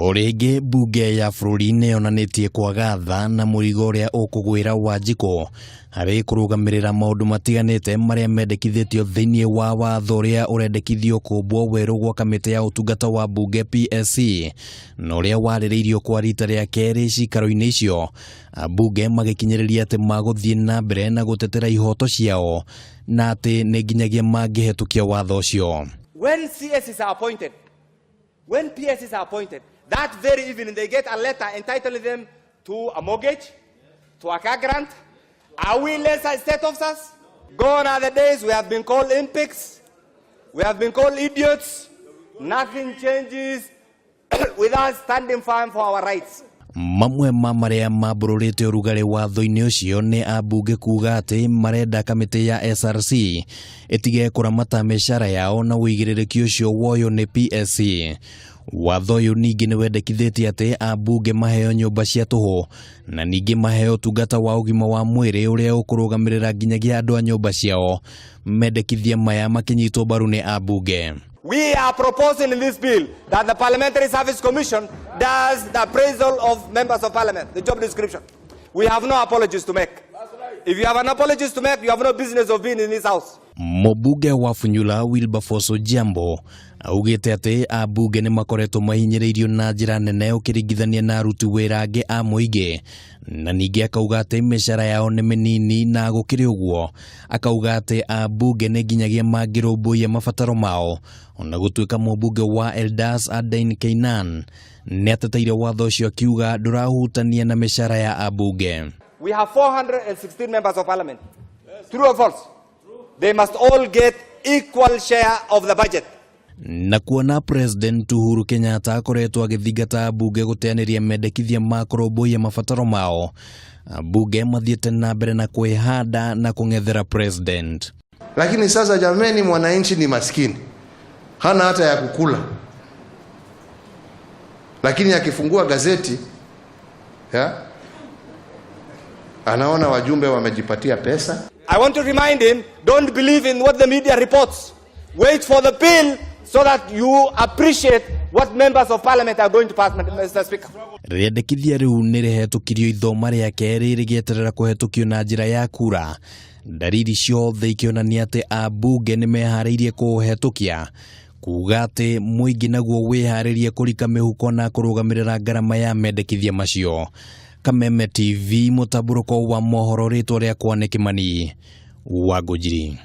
O rĩngĩ mbunge ya bũrũri nĩ yonanĩtie kwaga tha na mũrigo ũrĩa ũkũgwĩra Wanjikũ harĩ kũrũgamĩrĩra maũndũ matiganĩte marĩa mendekithĩtio thĩinĩ wa watho ũrĩa ũrendekithio kũmbwo werũ gwa kamĩtĩ ya ũtungata wa mbunge PSC na ũrĩa warĩrĩirio kwa rita rĩa kerĩ cikaro-inĩ icio, ambunge magĩkinyĩrĩria atĩ magũthiĩ na mbere na gũtetera ihoto ciao na atĩ nĩ nginyagia mangĩhetũkia watho ũcio. When CSs are appointed, when PSs are appointed, that very evening they get a letter entitling them to a mortgage, to a car grant. Are we lesser state officers? Gone are the days we have been called impics, we have been called idiots. Nothing changes with us standing firm for our rights. Mamwe ma marĩa mambũrũrĩte ũrugarĩ watho-inĩ ũcio nĩ ambunge kuga atĩ marenda kamĩtĩ ya SRC ĩtige kũramata mĩcara yao na ũigĩrĩrĩki ũcio woywo nĩ PSC. Watho ũyũ ningĩ nĩ wendekithĩtie atĩ ambunge maheo nyũmba cia tũhũ na ningĩ maheo ũtungata wa ũgima wa mwĩrĩ ũrĩa ũkũrũgamĩrĩra nginyagia andũ a nyũmba ciao. Mendekithia maya makĩnyitwo mbaru nĩ ambunge. We are proposing in this bill that the Parliamentary Service Commission does the appraisal of members of parliament, the job description. We have no apologies to make. If you have an apologies to make, you have no business of being in this house. Mũmbunge wa Funyula Wilberforce Ojiambo augĩte atĩ ambunge nĩ makoretwo mahinyĩrĩirio na njĩra nene ũkĩringithania na aruti wĩra angĩ a mũingĩ, na ningĩ akauga atĩ mĩcara yao nĩ mĩnini, na gũkĩrĩ ũguo akauga atĩ ambunge nĩ nginyagia mangĩrũmbũiya mabataro mao. Ona gũtuĩka mũmbunge wa Eldas Aden Keynan nĩ ateteire watho ũcio akiuga ndũrahutania na mĩcara ya ambunge. We have 416 members of parliament. True or false? They must all get equal share of the budget. Na kuona President Uhuru Kenyatta akoretwo agĩthingata mbunge gũteanĩria mendekithia ma kũrũmbũiya mabataro mao, mbunge mathiĩte na mbere na kwĩhanda na kũng'ethera president. Lakini sasa jameni, mwananchi ni maskini, hana hata ya kukula, lakini akifungua gazeti ya, anaona wajumbe wamejipatia pesa. I want to remind him, don't believe in what the media reports. Wait for the bill so that you appreciate what members of parliament are going to pass, Mr. Speaker. Rĩendekithia rĩu nĩ rĩhetũkirio ithoma rĩa kerĩ rĩgĩeterera kũhetũkio na njĩra ya kura, ndariri ciothe ikĩonania atĩ ambunge nĩ meharĩirie kũũhetũkia, kuga atĩ mũingĩ naguo wĩharĩrie kũrika mĩhuko na kũrũgamĩrĩra ngarama ya mendekithia macio. Kameme TV, mũtambũrũko wa mohoro, rĩtwa rĩakwa nĩ Kĩmani wa Ngũnjiri.